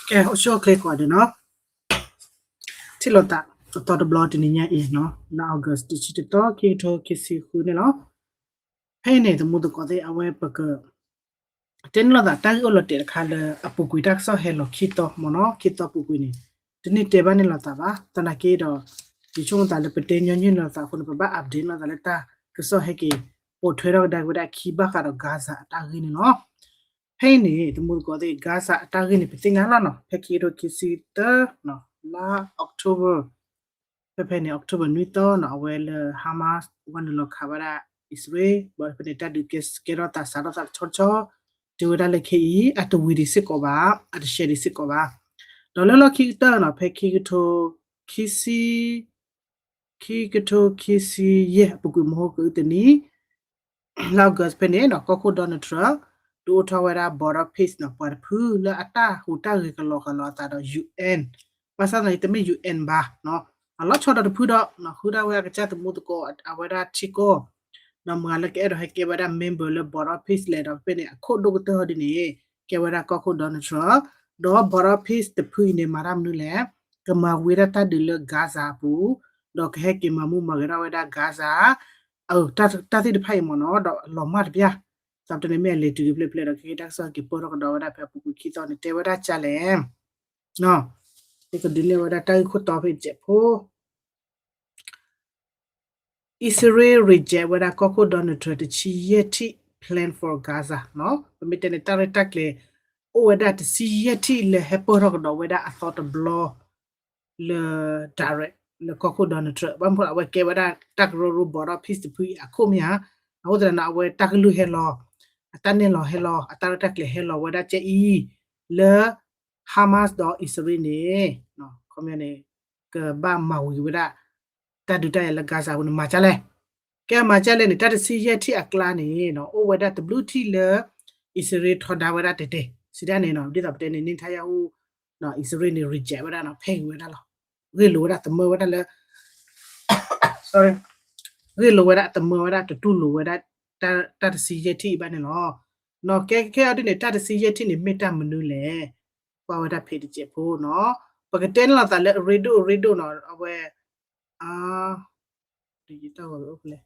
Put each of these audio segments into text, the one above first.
ကဲ အိၣ်ဆူၣ်အိၣ်ချ့ကိးဂၤဒဲးနီၤ, ထံၣ်လိာ်သးအသီတဘျီတနံၤညါအံၤနီၤ, လါ August တဆံတသီ ခံကထိခံဆံဃုန့ၣ်လီၤ. ဖဲအံၤန့ၣ် သမူသကိးသ့ၣ် အဝဲပက တဲန့ၢ်လိာ်သးတၢ်ဂ့ၢ်အိၣ်လီၤတဲာ်တခါလၢအပူၤကွံာ်တၢ်ကစီၣ်ဟဲလီၤခံသီမ့ၢ်နီၤ, ခံသီပူၤကွံာ်န့ၣ် တန့ၢ်တဲဘၣ်န့ၢ်လိာ်သးဘၣ်. သနာ်က့ဒီး ယဆိကမိၣ်သးလၢပတဲညီနုၢ်လိာ်သးအဃိန့ၣ် ပဘၣ် update လိာ်သးလၢတၢ်ကစီၣ်ဟဲက့ၤ ပိာ်ထွဲထီၣ်ကဒါက့ၤဝဲဒၣ်အခံဘၣ်ဃးဒီး Gaza အတၢ်ဂ့ၢ်န့ၣ်လီၤ. ဖဲအံၤန့ၣ် သမူသကိးသ့ၣ် Gaza အတၢ်ဂ့ၢ်န့ၣ် ပသ့ၣ်ညါလီၤနီၤ, ဖဲခံကထိခံဆံသၢ လါ October ဖဲဖဲန့ၣ် October နွံသီနီၤ, အဝဲလၢ Hamas ဝဲနုာ်လီၤခးဝဲဒၣ်အံၣ်စရ့လး, ဘၣ်ဖဲန့ၣ် တၢ်ဒုးကဲထီၣ်သးစးထီၣ်သးတဆီတဆီ, တုၤဝဲဒၣ်လၢခဲအံၤ အတဝံၤဒံးစ့ၢ်ကီးဘၣ်, အတရှဲဒံးစ့ၢ်ကီးဘၣ်. ဒီးလၢလီၢ်ခံကတၢၢ်နီၤ, ဖဲခံကထိခံဆံ ခံကထိခံဆံယဲၢ် အပူၤကွံာ်မဟါကတနံၤ လါ August ဖဲန့ၣ်နီၤ, ကီၢ်ခိၣ် Donald Trump ဒုးအိၣ်ထီၣ်ဝဲဒၣ် border peace နီၤ, ပှၤတဖုလၢအတၢ်ဟူးတၢ်ဂဲၤကလီကလီအသးဒီး UN, ဘၣ်ဆၣ်သနာ်က့ တမ့ၢ် UN ဘၣ်နီၤ, အလီၤဆီဒီးတဖုဒီး ဃုဒၣ်ဝဲအကစၢ်သမူသကိး အဝဲဒၣ်ထံကီၢ်, ဒီးမၤလၢကအဲၣ်ဒိးဟဲကဲဝဲဒၣ် member လၢ border peace လဲၣ်, ဒီးဖဲန့ၣ် အခိၣ်ဒိၣ်ကတၢၢ်ဟီဒ်န့ၣ် ကဲဝဲဒၣ်ကီၢ်ခိၣ် Donald Trump, ဒီး border peace တဖုအံၤန့ၣ် မၤတၢ်မနုၤလဲၣ်, ကမၤဝံၤဒၣ်တၢ်ဒုးလၢ Gaza အပူၤ, ဒီးကဟဲက့ၤမၤမူမၤဂဲၤထီၣ်ဝဲဒၣ် Gaza အတၢ်သ့ၣ်တဖၣ်အံၤမ့ၢ်နီၤ, ဒီးလီၤမၢ်တပျၢ်, သးပတဲန့ၣ်မ့ၢ်အလဲၤတုၤက့ၤဖျဲးဖျဲးဒီး ကဟ့ၣ်တၢ်ကစီၣ်က့ၤပၢၢ်ထီၣ်ကဒီးဝဲဒၣ်ဖဲအပူၤကွံာ်ခံသီန့ၣ် တဲဝဲဒၣ်ကလဲၣ်, ယကဒုးနဲၣ်ဝဲဒၣ်တၢ်ဂ့ၢ်ခိၣ်တီဖဲတစဲးဖိ အံၣ်စရ့လး reject ဝဲဒၣ်ကီၢ်ခိၣ် Donald Trump တဆံယဲၢ်ထံၣ် plan for Gaza နီၤ, ပမ့ၢ်တဲန့ၣ် တၢ်ရဲၣ်တၢ်ကျဲၤ အိၣ်ဝဲဒၣ်တဆံယဲၢ်ထံၣ်လၢဟဲပၢၢ်ထီၣ်ကဒီးဝဲဒၣ်အသီတဘျီ လၢ direct လၢကီၢ်ခိၣ် Donald Trump ဘၣ်မနုၤအဃိ အဝဲကဲဝဲဒၣ်တၢ်ကရၢကရိ border peace တဖုအံၤအခိၣ်မ့ၢ်ဧါ, အဃိသတးန့ၣ် အဝဲတၢ်ကလုၢ်ဟဲလီၤ, အတၢ်နဲၣ်လီၤဟဲလီၤ, အတၢ်ရဲၣ်တၢ်ကျဲၤဟဲလီၤဝဲဒၣ်ကဲအံၤ လၢ Hamas ဒီးအံၣ်စရ့လးန့ၣ် ခီပညီန့ၣ် ကဘၣ်မၤဝံၤဝဲဒၣ် တၢ်ဒုးတၢ်ယၤလၢ Gaza ပူၤန့ၣ် မၤဒ်လဲၣ်, ကဲမၤဒ်လဲၣ်န့ၣ် တၢ်တဆံယဲၢ်ထံၣ်အကျါန့ၣ် အိၣ်ဝဲဒၣ်တဘျုးထံၣ်လၢ အံၣ်စရ့လးထီဒါဝဲဒၣ်တဲာ်တဲာ် စံးဒ်န့ၣ်နီၤ, ဒ်သိးပတဲန့ၣ် Netanyahu အံၣ်စရ့လးန့ၣ် reject ဝဲဒၣ်နီၤ, ဖဲဂ့ၤဝဲဒၣ်လီၤ, ဂ့ၢ်လိာ်ဝဲဒၣ်သမၢဝဲဒၣ်လၢ sorry, ဂ့ၢ်လိာ်ဝဲဒၣ်သမၢဝဲဒၣ်တတူၢ်လိာ်ဝဲဒၣ် တၢ်တဆံယဲၢ်ထံၣ်အံၤဘၣ်န့ၣ်လီၤ. နီၤ ကဲကဲအီၤဒ်န့ၣ် တၢ်တဆံယဲၢ်ထံၣ်န့ၣ် မ့ၢ်တၢ်မနုၤလဲၣ်, ကွၢ်ဝဲဒၣ်ဖဲတစဲးဖိနီၤ, ပကတဲန့ၣ်လီၤသးလၢအရ့ဒိၣ်အရ့ဒိၣ်နီၤ, အဝဲ တၢ်ဂီၤအိၣ်ဖဲလဲၣ်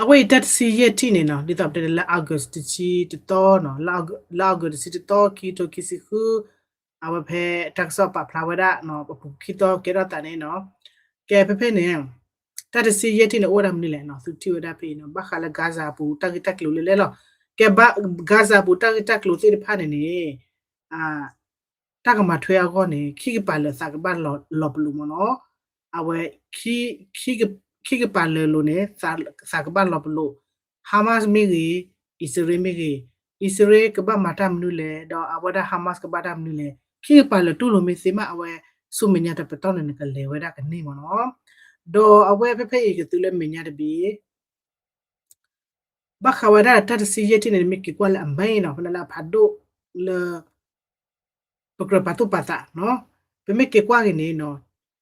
အဝဲအံၤတၢ်တဆံယဲၢ်ထံၣ်န့ၣ်နီၤ, ဒ်သိးပတဲလၢ August တဆံတသီနီၤ, လါ August တဆံတသီ ခံကထိခံဆံဃု, အဝဲဖဲတၢ်ကစီၣ်ပာ်ဖျါဝဲဒၣ်နီၤ, ပပူၤခံသီကဲထီၣ်သးန့ၣ်နီၤ, ကဲဖဲဖဲန့ၣ် တၢ်တဆံယဲၢ်ထံၣ်န့ၣ် အိၣ်ဝဲဒၣ်မနုၤလဲၣ်နီၤ, သုထံၣ်ဝဲဒၣ်ဖဲအံၤနီၤ, ဘၣ်ဃးလၢ Gaza အပူၤ တၢ်ဂ့ၢ်တၢ်ကျိၤလဲၣ်လဲၣ်လီၤ. ကဲ Gaza အပူၤတၢ်ဂ့ၢ်တၢ်ကျိၤသ့ၣ်တဖၣ်န့ၣ်န့ၣ် တၢ်ကမၤထွဲအဂီၢ်န့ၣ် ခံကပၤလၢာ်သးကဘၣ်လီၤပလိာ်မ့ၢ်နီၤ, အဝဲ ခံကပၤလၢာ်လိၤန့ၣ် သးကဘၣ်လီၤပလိာ်, Hamas မ့ၢ်ဂ့ၤ, အံၣ်စရ့လးမ့ၢ်ဂ့ၤ, အံၣ်စရ့လးကဘၣ်မၤတၢ်မနုၤလဲၣ်, ဒီးအဝဲဒၣ် Hamas ကဘၣ်တၢ်မနုၤလဲၣ်, ခံကပၤလၢာ်တူၢ်လိာ်မ့ၢ်သ့မး အဝဲ ဆူမဲာ်ညါတပတီၢ်န့ၣ် နကလဲၤဝဲဒၣ်ကန့ၢ်မ့ၢ်နီၤ, ဒီးအဝဲဖဲဖဲအံၤကသုလၢမဲာ်ညါတဘ့ၣ် ဘၣ်ဃးဝဲဒၣ်တၢ်တဆံယဲၢ်ထံၣ်န့ၣ် မ့ၢ်က့ၤကွၢ်လၢအမဲာ်နီၤ, ဖဲလၢအဖးဒိၣ်လၢ ပကြၢးပာ်သူၣ်ပာ်သးနီၤ, ပမ့ၢ်က့ၤကွၢ်က့ၤန့ၣ်နီၤ,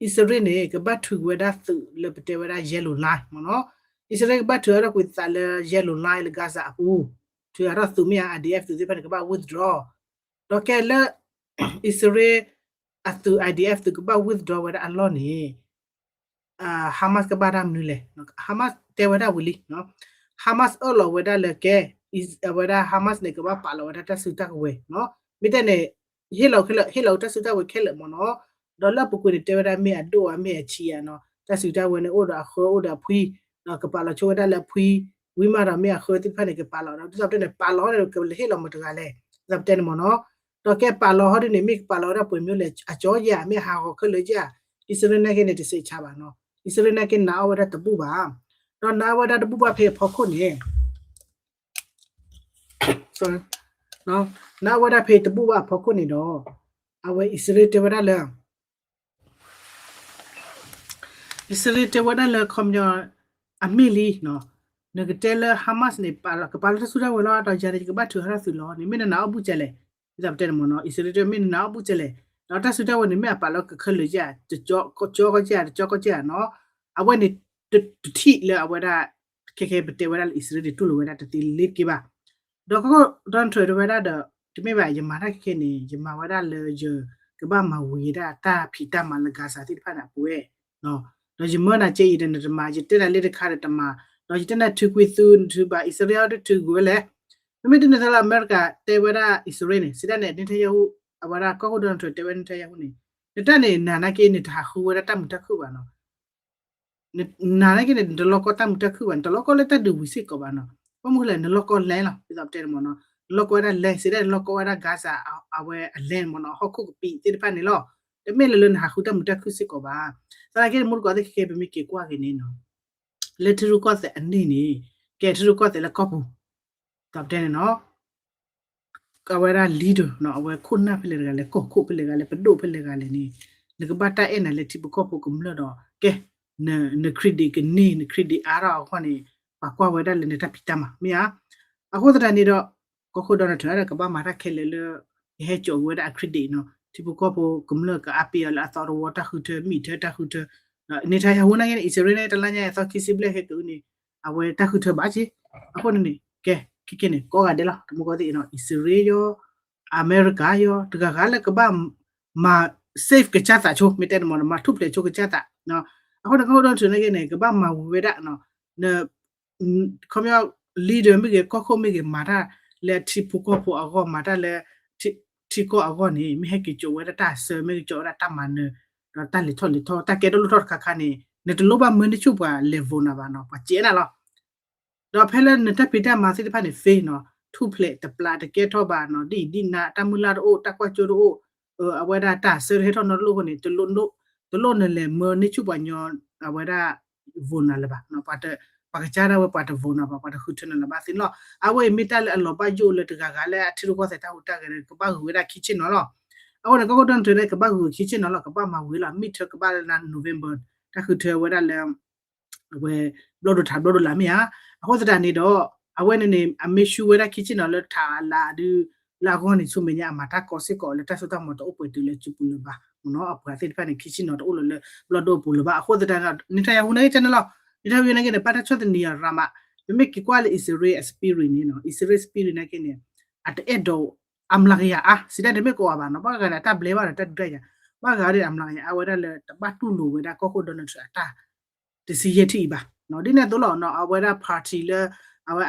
အံၣ်စရ့လးန့ၣ် ကဘၣ်ထုးဝဲဒၣ်သုးလၢပတဲဝဲဒၣ် yellow line မ့ၢ်နီၤ, အံၣ်စရ့လးကဘၣ်ထုးဝဲဒၣ်ကွံာ်သးလၢ yellow line လၢ Gaza အပူၤ, ထုးအါထီၣ်သုးမ့ၢ်ဧါ IDF သုးသ့ၣ်တဖၣ်န့ၣ် ကဘၣ် withdraw, ဒီးကဲလၢ အံၣ်စရ့လး အသုး IDF သုးကဘၣ် withdraw ဝဲဒၣ်အလီၢ်န့ၣ် Hamas ကဘၣ်တၢ်မနုၤလဲၣ်, Hamas တဲဝဲဒၣ်ဝံၤလံ, Hamas အၢၣ်လီၤဝဲဒၣ်လၢကဲ, အဝဲဒၣ် Hamas န့ၣ် ကဘၣ်ပာ်လီၤဝဲဒၣ်တၢ်စုတၢ်ကဝဲၤ, မ့ၢ်တဲန့ၣ် ဟ့ၣ်လီၤခဲလၢာ် ဟ့ၣ်လီၤတၢ်စုတၢ်ကဝဲၤခဲလၢာ်မ့ၢ်နီၤ, ဒီးလၢအပူၤကွံာ်န့ၣ် တဲဝဲဒၣ်မ့ၢ်အဒိၣ်ဧါ မ့ၢ်အဆံးဧါနီၤ, တၢ်စုတၢ်ကဝဲၤန့ၣ် အိၣ်ဒီးအဃၢ အိၣ်ဒီးအဖှံ, ဒီးကပာ်လီၤဆိဝဲဒၣ်လၢအဖှံ, ဝံၤမးဒီးမ့ၢ်အဃၢသ့ၣ်တဖၣ်န့ၣ် ကပာ်လီၤဒီး ဒ်သိးပတဲန့ၣ် ပာ်လီၤဟီဒ်န့ၣ် ကဟ့ၣ်လီၤမတၤတဂၤလဲၣ်, ဒ်သိးပတဲန့ၣ်မ့ၢ်နီၤ, ဒီးကဲပာ်လီၤဟီဒ်န့ၣ် မ့ၢ်ကပာ်လီၤဝဲဒၣ်ပှဲၤမ့ၢ်လဲၣ် အကၠီယဲၢ်ဧါ မ့ၢ်အဟးဂီၤခဲလၢာ်ယဲၢ်ဧါ, အံၣ်စရ့လးနာ်က့န့ၣ် တစဲးဆါဘၣ်နီၤ, အံၣ်စရ့လးနာ်က့နာ်အီၣ်ဝဲဒၣ်တဘူၣ်ဘၣ်, ဒီးနာ်အီၣ်ဝဲဒၣ်တဘူၣ်ဘၣ်ဖဲအဖီခိၣ်န့ၣ် နာ်အီၣ်ဝဲဒၣ်ဖဲတဘူၣ်ဘၣ်အဖီခိၣ်န့ၣ်ဒီး အဝဲအံၣ်စရ့လးတဲဝဲဒၣ်လၢ အံၣ်စရ့လးတဲဝဲဒၣ်လၢခီပညီ အမ့ၢ်လံ, နကတဲလၢ Hamas န့ၣ် ကပာ်လီၤတၢ်စုတၢ်ကဝဲၤလီၤ ဒီးယၤန့ၣ် ယကဘၣ်ထုးဟးထီၣ်သုးလီၤန့ၣ် မ့ၢ်နနာ်အီၣ်ဘူၣ်ကဲလဲၣ်, ဒ်သိးပတဲန့ၣ်မ့ၢ်နီၤ, အံၣ်စရ့လးတဲမ့ၢ်နနာ်အီၣ်ဘူၣ်ကဲလဲၣ်, ဒီးတၢ်စုတၢ်ကဝဲၤန့ၣ် မ့ၢ်အပာ်လီၤကခဲလၢာ်ယဲၢ်ဧါ, တကၠီကီကဲဧါ တကၠီကီကဲဧါနီၤ, အဝဲန့ၣ် တထံၣ်လၢအဝဲဒၣ် ခဲခဲပတဲဝဲဒၣ်လၢအံၣ်စရ့လးန့ၣ် တူၢ်လိာ်ဝဲဒၣ်တသ့လ့တက့ဘၣ်, ဒီးကီၢ် Donald Trump တဲဝဲဒၣ်ဒီး တမ့ၢ်ဘၣ် ယမၤတၢ်ခဲခဲန့ၣ် ယမၤဝဲဒၣ်လၢယကဘၣ်မၤဝံၤဒၣ်တၢ်ဖံးတၢ်မၤလၢ Gaza သ့ၣ်တဖၣ်န့ၣ်အပူၤဝဲ, ဒီးယမၢနၤကဲအံၤဒီးနတမၤ, ယတဲနၤလၢတခါဒီးတမၤ, ဒီးယတဲနၤထုးကွံာ်သု နထုးဘၣ် အံၣ်စရ့လးတထုးကွံာ်ဝဲလဲၣ်. မ့မ့ၢ်တန့ၢ်သးလၢအမဲရကၤတဲဝဲဒၣ်အံၣ်စရ့လးန့ၣ် စံးဒၣ်န့ၣ် Netanyahu အဝဲဒၣ်ကီၢ်ခိၣ် Donald Trump တဲဝဲ Netanyahu န့ၣ် နတၢ်န့ၣ် နၤနာ်က့ နတဟးဃုဝဲဒၣ်တၢ်မုာ်တၢ်ခုၣ်ဘၣ်နီၤ နၤနာ်က့န့ၣ် နတလီၢ်ကီတၢ်မုာ်တၢ်ခုၣ်ဘၣ်, နတလီၢ်ကီလၢတၢ်ဒုးဝံၤစ့ၢ်ကီးဘၣ်နီၤ. ဘၣ်မနုၤလဲၣ် နလီၢ်ကီလဲၣ်လီၤ ဒ်သိးပတဲန့ၣ်မ့ၢ်နီၤ, နလီၢ်ကီဝဲဒၣ်လဲၣ် စံးဒၣ်နလီၢ်ကီဝဲဒၣ် Gaza အဝဲအလဲၣ်မ့ၢ်နီၤ ဟီၣ်ခိၣ်ကပံာ်သ့ၣ်တဖၣ်န့ၣ်လီၤ. တမ့ၢ်လၢလၢနဟးဃုတၢ်မုာ်တၢ်ခုၣ်စ့ၢ်ကီးဘၣ်. သနာ်က့ မူတကိးသ့ၣ်ခဲခဲ ပမ့ၢ်က့ၤကွၢ်က့ၤန့ၣ်နီၤ လၢထံရူၢ်ကီၢ်သဲးအန့ၣ်န့ၣ် ကဲထံရူၢ်ကီၢ်သဲးလၢကီၢ်ပူၤ ဒ်သိးပတဲန့ၣ်နီၤ အဝဲဒၣ် leader နီၤ အဝဲခိၣ်နၢ်ဖဲလဲၣ်တဂၤလဲၣ် ကီၢ်ခိၣ်ဖဲလဲၣ်တဂၤလဲၣ် ပဒိၣ်ဖဲလဲၣ်တဂၤလဲၣ်န့ၣ် နကဘၣ်တၢ်အဲၣ်နၤလၢထံဖိကီၢ်ဖိကမျၢၢ်ဒီး ကဲ န credit ကန့ၢ် န credit အါထီၣ်အဂီၢ်န့ၣ် ပှၤကွၢ်ဝဲဒၣ်လၢနတၢ်ဖံးတၢ်မၤ မ့ၢ်ဧါ. အဃိသတးန့ၣ်ဒီး ကီၢ်ခိၣ် Donald Trump ကဘၣ်မၤတၢ်ခဲလၢာ်လၢ ကဟဲစိာ်က့ၤဝဲဒၣ်အ credit နီၤ ထံဖိကီၢ်ဖိကမျၢၢ်ကအါပ့ၤအီၤလၢအသီတဝီတၢ်ဃုထၢ မံၣ်ထၢတၢ်ဃုထၢ Netanyahu နာ်က့န့ၣ် အံၣ်စရ့လးန့ၣ် တလါညါအသီခံဆံဘျဲၣ်ခဲကအုန့ၣ် အဝဲတၢ်ဃုထၢဘၣ်က့ အဃိန့ၣ်န့ၣ် ကဲ ခဲခဲန့ၣ် ကိးဂၤဒဲးလီၤ တမူကီသ့ၣ်နီၤ အံၣ်စရ့လးယီၤ အမဲရကၤယီၤ တဂၤဂၤလၢကဘၣ်မၤ save ကစၢ်သးဆိ မ့ၢ်တဲန့ၣ်မ့ၢ် မၤထူၣ်ဖျဲးဆိကစၢ်သး အဃိန့ၣ် ကီၢ်ခိၣ် Donald Trump နာ်က့န့ၣ် ကဘၣ်မၤဝံၤဝဲဒၣ် ခီပညီ leader မ့ၢ်ဂ့ၤ ကီၢ်ခိၣ်မ့ၢ်ဂ့ၤ မၤတၢ်လၢထံဖိကီၢ်ဖိအဂီၢ် မၤတၢ်လၢ ထံကီၢ်အဂီၢ်န့ၣ် မ့ၢ်ဟဲက့ၤစိာ်ဝဲဒၣ်တၢ်ဆၢ မ့ၢ်က့ၤစိာ်ဝဲဒၣ်တၢ်မၤနၢၤ ဒီးတၢ်လဲၤထီၣ်လဲၤထီ တၢ်ကဲထီၣ်လိၣ်ထီၣ်တခါခါန့ၣ် နတလိၣ်ဘၣ်မၢန့ၢ်ဆူၣ်ပှၤလဲၤ vote နၤဘၣ်နီၤ ပှၤစဲးနၤလီၤ. ဒီးဖဲလၢနတၢ်ဖံးတၢ်မၤသ့ၣ်တဖၣ်န့ၣ် fail နီၤ ထူၣ်ဖျဲးတပျၢ်တကဲထီၣ်ဘၣ်နီၤ ဒ်အံၤဒ်နၤ တၢ်မုၢ်လၢ်တအိၣ် တၢ်ကွၢ်စိတအိၣ် အဝဲဒၣ်တၢ်ဆၢတဟဲထီၣ်နီတလိၣ်အဃိန့ၣ် တလိၣ်နလဲၤမၢန့ၢ်ဆူၣ်ပှၤညီ အဝဲဒၣ် vote နၤလၢၤဘၣ် ပှၤကစၢ်ဒၣ်ဝဲပှၤတ vote နၤဘၣ် ပှၤတဃုထၢနၤလၢၤဘၣ်သ့န့ၣ်လီၤ. အဝဲအံၤမ့ၢ်တၢ်လၢအလီၤဘၣ်ယိၣ်လၢတဂၤဂၤလၢအထံရူၢ်ကီၢ်သဲးတၢ်ဟူးတၢ်ဂဲၤန့ၣ် ကဘၣ်ဂုာ်ဝဲဒၣ်ခံဆ့ၣ်နီၤလီၤ. အဃိန့ၣ် ကီၢ်ခိၣ် Donald Trump န့ၣ် ကဘၣ်ဂုာ်ခံဆ့ၣ်နီၤလီၤ ကဘၣ်မၤဝံၤလီၤ မ့ၢ်ထၢကဘၣ်လၢ November တၢ်ဃုထၢဝဲဒၣ်လၢ အဝဲ ဘျီၣ်ဒိၣ်ထးဘျီၣ်ဒိၣ်လၢ်မ့ၢ်ဧါ. အဃိသတးန့ၣ်ဒီး အဝဲန့ၣ်န့ၣ် အမ့ၢ်ဆူၣ်ဝဲဒၣ်ခံဆ့ၣ်နီၤလၢထးလၢဒုး လၢအဂီၢ်န့ၣ် ဆူမဲာ်ညါအမၤတၢ်ကီစ့ၢ်ကီးလၢတၢ်စိတၢ်ကမီၤတအိၣ်ပှဲၤတုၤလၢစုပူၤလၢၤဘၣ်မ့ၢ်နီၤ အပှၤသ့ၣ်တဖၣ်န့ၣ် ခံဆ့ၣ်နီၤတအိၣ်လၢ လၢဘျီၣ်ဒိၣ်အပူၤလၢၤဘၣ် အဃိသတးန့ၣ် Netanyahu နာ်က့န့ၣ်လီၤ Netanyahu နာ်က့န့ၣ် ဘၣ်တၢ်ဆီၣ်သနံးအီၤရၤမး ပမ့ၢ်က့ၤကွၢ်လၢ အံၣ်စရ့လးအ spirit န့ၣ်နီၤ အံၣ်စရ့လး spirit နာ်က့န့ၣ် အတအဲၣ်ဒိး အမျးကယၤအါ စံးဒၣ်တမ့ၢ်ကဝၤဘၣ်နီၤ ဘၣ်ဂၤန့ၣ် အတၢ်ဘျဲဘၣ်ဒီးတၢ်ဒုးတၢ်ယၤ ဘၣ်ဂၤဒီးအမျးကယၤအါဝဲဒၣ်လၢတဘၣ်တူၢ်လိာ်ဝဲဒၣ်ကီၢ်ခိၣ် Donald Trump အတၢ် တဆံယဲၢ်ထံၣ်အံၤဘၣ်. ဒ်န့ၣ်အသိးလီၤ အဝဲဒၣ် party လၢ အဝဲ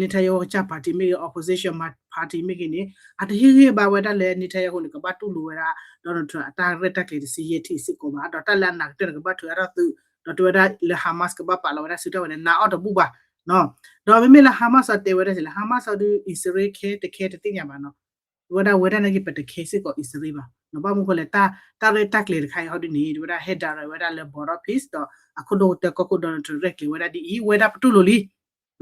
Netanyahu ကစၢ် party မ့ၢ်ဂ့ၤ opposition party မ့ၢ်ဂ့ၤန့ၣ် အတဟ့ၣ်ဂံၢ်ဘါဝဲဒၣ်လၢ Netanyahu န့ၣ် ကဘၣ်တူၢ်လိာ်ဝဲဒၣ် Donald Trump အတၢ်ရဲၣ်တၢ်ကျဲၤတဆံယဲၢ်ထံၣ်စ့ၢ်ကီးဘၣ် ဒီးတၢ်လၢအနးကတၢၢ်န့ၣ် ကဘၣ်ထုးအါထီၣ်သုး ဒီးတဲဝဲဒၣ်လၢ Hamas ကဘၣ်ပာ်လီၤဝဲဒၣ်စုတၢ်ဝဲန့ၣ် နာ်အီၤတဘူၣ်ဘၣ် ဒီးမ့မ့ၢ်လၢ Hamas အီၤတဲဝဲဒၣ်လဲၣ် Hamas အီၤဒုး အံၣ်စရ့လးခဲတခဲ တသ့ၣ်ညါဘၣ်နီၤ ဝဲဒၣ်ဝဲဒၣ်နာ်က့ ပတခဲစ့ၢ်ကီးအံၣ်စရ့လးဘၣ်နီၤ ဘၣ်မနုၤဃိလဲၣ် တၢ် တၢ်ရဲၣ်တၢ်ကျဲၤတခါအံၤဟီဒ်န့ၣ် ဝဲဒၣ်ဟဲ direct ဝဲဒၣ်လၢ border peace ဒီးအခိၣ်ဒိၣ်ကတၢၢ်ကီၢ်ခိၣ် Donald Trump ရဲၣ်ကျဲၤဝဲဒၣ်ဒ်အံၤ ဝဲဒၣ်ပတူၢ်လိာ်